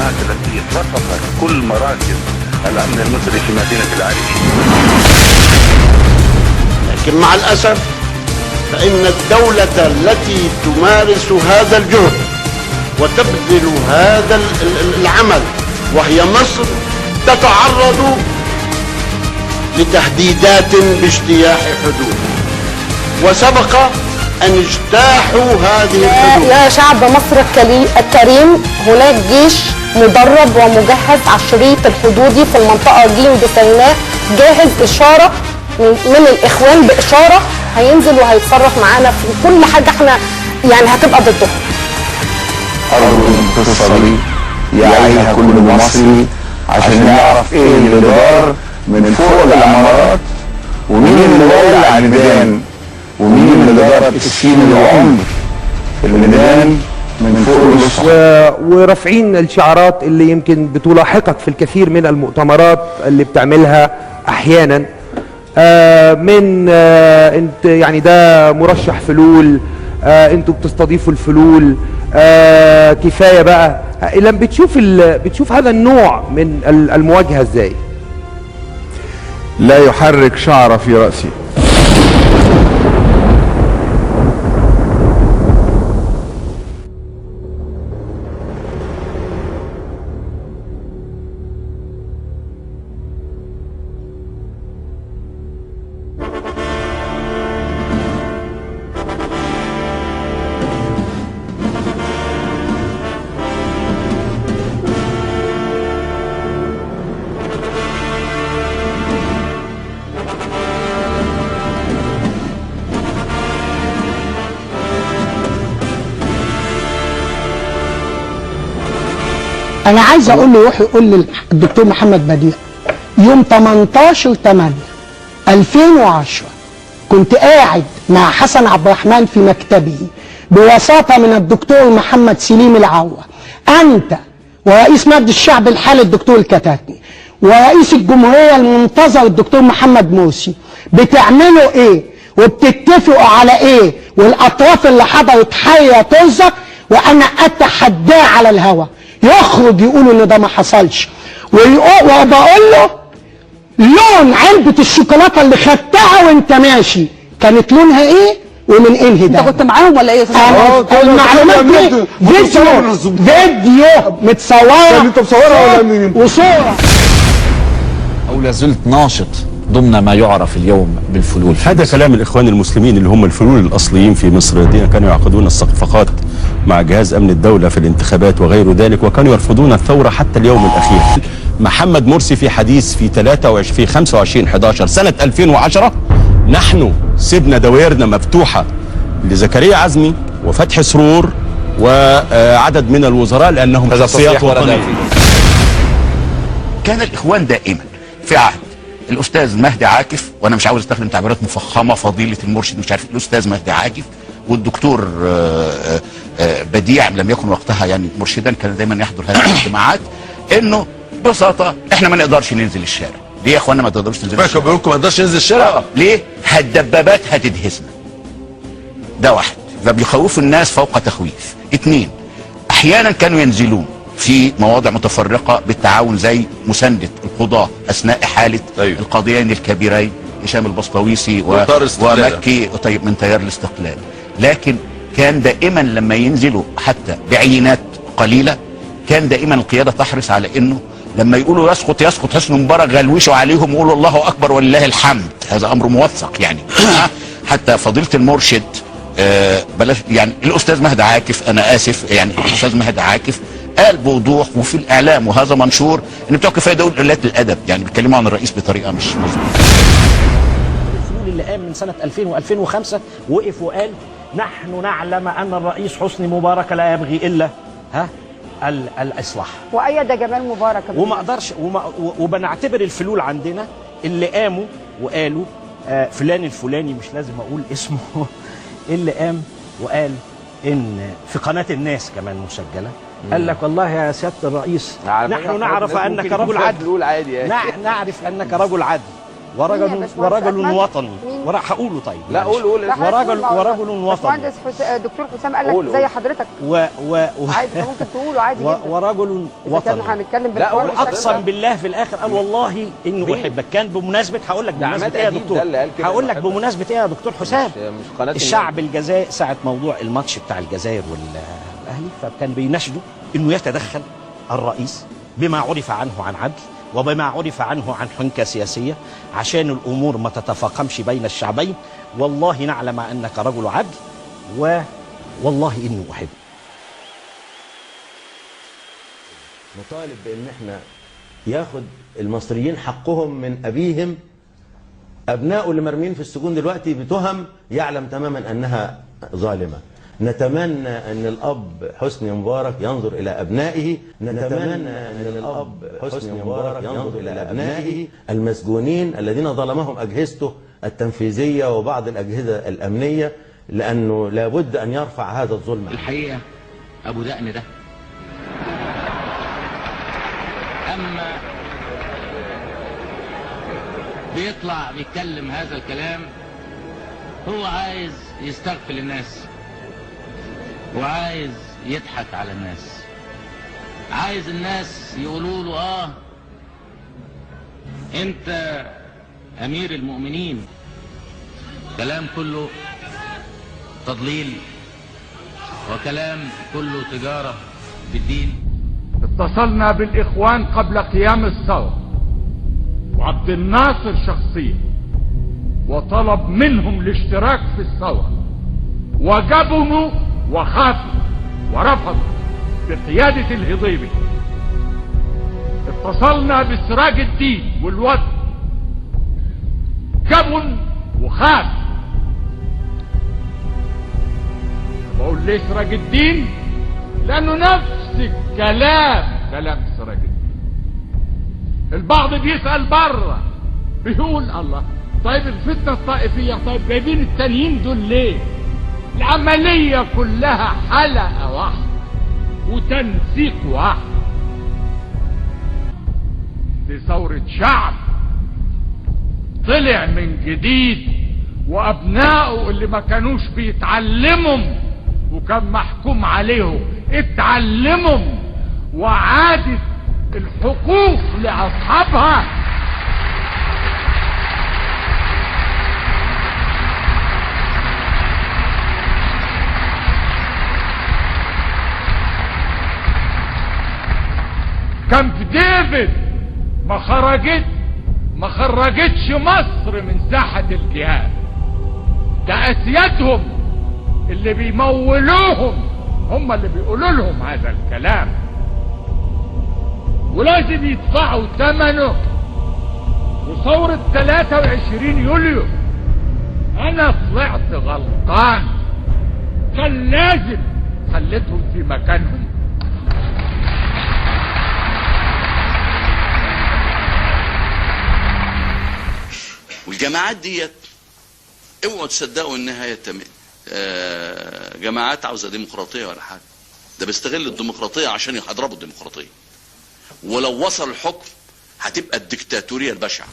الدبانات التي قصفت كل مراكز الأمن المصري في مدينة العريش. لكن مع الأسف فإن الدولة التي تمارس هذا الجهد وتبذل هذا العمل وهي مصر تتعرض لتهديدات باجتياح حدود، وسبق أن اجتاحوا هذه الحدود. يا شعب مصر الكريم، هناك جيش مدرب ومجهز على الشريط الحدودي في المنطقة جيم بسيناء، جاهز إشارة من الإخوان، بإشارة هينزل وهيتصرف معانا في كل حاجة احنا يعني هتبقى ضدهم. أرض القصة دي يعيها كل مصري عشان يعرف ايه اللي دار من فوق العمارات، ومين اللي ولع الميدان، ومين اللي ضرب السين العمر في الميدان من فوق الوسط. ورافعين الشعارات اللي يمكن بتلاحقك في الكثير من المؤتمرات اللي بتعملها احيانا، من انت يعني ده مرشح فلول، انتوا بتستضيفوا الفلول، كفاية بقى. لما بتشوف هذا النوع من المواجهة ازاي؟ لا يحرك شعره في رأسي. أنا عايز أقول له يروح يقول للدكتور محمد بديع يوم 18/8/2010 كنت قاعد مع حسن عبد الرحمن في مكتبه بوساطة من الدكتور محمد سليم العوة، أنت ورئيس مجلس الشعب الحالي الدكتور الكتاتني ورئيس الجمهورية المنتظر الدكتور محمد مرسي، بتعملوا إيه وبتتفقوا على إيه؟ والأطراف اللي حضرت حية ترزق، وأنا أتحداه على الهوى يخرج يقولوا ان ده ما حصلش، وبقول له لون علبة الشوكولاتة اللي خدتها وانت ماشي كانت لونها ايه ومن انهي ده؟ انت كنت معاهم ولا ايه يا استاذ؟ المعلومات دي فيديو متصورة، انت مصورها ولا وصوره؟ او لازلت ناشط ضمن ما يعرف اليوم بالفلول. هذا كلام الإخوان المسلمين اللي هم الفلول الأصليين في مصر الذين كانوا يعقدون الصفقات مع جهاز أمن الدولة في الانتخابات وغير ذلك، وكانوا يرفضون الثورة حتى اليوم الأخير. محمد مرسي في حديث في 25/11 سنة 2010 نحن سيبنا دوائرنا مفتوحة لزكريا عزمي وفتحي سرور وعدد من الوزراء لأنهم شخصيات وطنية. كان الإخوان دائما في عهد الاستاذ مهدي عاكف، وانا مش عاوز استخدم تعبيرات مفخمة، فضيلة المرشد مش عارف، الاستاذ مهدي عاكف والدكتور بديع لم يكن وقتها يعني مرشدا، كان دايما يحضر هذه الاجتماعات، انه ببساطة احنا ما نقدرش ننزل الشارع. ليه يا اخوانا ما تقدروش تنزلوا الشارع؟ بيقولوا ما نقدرش ننزل الشارع ليه؟ هالدبابات هتدهسنا. ده واحد، فبيخوفوا الناس فوق تخويف. اثنين، احيانا كانوا ينزلون في مواضع متفرقة بالتعاون زي مساندة القضاة أثناء حالة أيوه. القاضيين الكبيرين هشام البسطويسي ومكي طيب من تيار الاستقلال، لكن كان دائما لما ينزلوا حتى بعينات قليلة كان دائما القيادة تحرص على أنه لما يقولوا يسقط يسقط حسني مبارك غلوشوا عليهم ويقولوا الله أكبر ولله الحمد، هذا أمر موثق يعني. حتى فضيلة المرشد بلاش يعني الأستاذ مهدي عاكف، أنا آسف يعني الأستاذ مهدي عاكف قال بوضوح وفي الاعلام وهذا منشور ان بتوع كفاية دول قلات الادب، يعني بيتكلموا عن الرئيس بطريقة مش مظبوطة. الفلول اللي قام من سنة 2000 و2005 وقف وقال نحن نعلم ان الرئيس حسني مبارك لا يبغي الا الاصلاح، وايد جمال مبارك، وما اقدرش وبنعتبر الفلول عندنا اللي قاموا وقالوا فلان الفلاني مش لازم اقول اسمه اللي قام وقال ان في قناة الناس كمان مسجله، قال لك والله يا سيادة الرئيس نحن نعرف أنك رجل عدل، يعني. نعرف أنك رجل عدل، ورجل وطني. وراح هقوله. طيب لا قول قول. ورجل وطني. باشمهندس دكتور حسام قال لك زي حضرتك عادي، ممكن تقوله عادي جدا. ورجل وطني. هنتكلم. لا اقسم بالله في الاخر قال والله انه احبك. كان بمناسبة، هقول لك بمناسبة ايه يا دكتور، هقول لك بمناسبة ايه يا دكتور حسام. الشعب الجزائري ساعة موضوع الماتش بتاع الجزائر والاهلي، فكان بيناشدوا انه يتدخل الرئيس بما عرف عنه عن عدل وبما عرف عنه عن حنكة سياسية عشان الأمور ما تتفاقمش بين الشعبين. والله نعلم أنك رجل عدل والله إني أحب. نطالب بأن احنا ياخد المصريين حقهم من أبيهم، أبنائه اللي مرمين في السجون دلوقتي بتهم يعلم تماما أنها ظالمة. نتمنى أن الأب حسني مبارك ينظر إلى أبنائه، نتمنى أن الأب حسني مبارك ينظر إلى أبنائه المسجونين الذين ظلمهم أجهزته التنفيذية وبعض الأجهزة الأمنية، لأنه لابد أن يرفع هذا الظلم. الحقيقة أبو دقن ده أما بيطلع بيتكلم هذا الكلام، هو عايز يستغفل الناس وعايز يضحك على الناس، عايز الناس يقولوا له انت امير المؤمنين. كلام كله تضليل وكلام كله تجارة بالدين. اتصلنا بالاخوان قبل قيام الثورة وعبد الناصر شخصيا، وطلب منهم الاشتراك في الثورة، وجبنوا وخافوا ورفضوا بقيادة الهضيبي. اتصلنا بسراج الدين والوطن، جبن وخاف. بقول ليه سراج الدين؟ لأنه نفس الكلام كلام سراج الدين. البعض بيسأل بره بيقول الله، طيب الفتنة الطائفية، طيب جايبين التانيين دول ليه؟ العملية كلها حلقة واحدة وتنسيق واحد. دي ثورة شعب طلع من جديد، وأبنائه اللي ما كانوش بيتعلموا وكان محكوم عليهم اتعلموا، وعادت الحقوق لأصحابها. كامب ديفيد ما خرجتش مصر من ساحة الجهاد. ده أسيادهم اللي بيمولوهم هم اللي بيقولوا لهم هذا الكلام، ولازم يدفعوا ثمنه. وثورة 23 يوليو أنا طلعت غلطان، كان لازم خليتهم في مكانهم. والجماعات ديت اوعوا تصدقوا انها جماعات عاوزه ديمقراطية ولا حاجة، ده بيستغل الديمقراطية عشان يضربوا الديمقراطية، ولو وصل الحكم هتبقى الديكتاتوريه البشعة.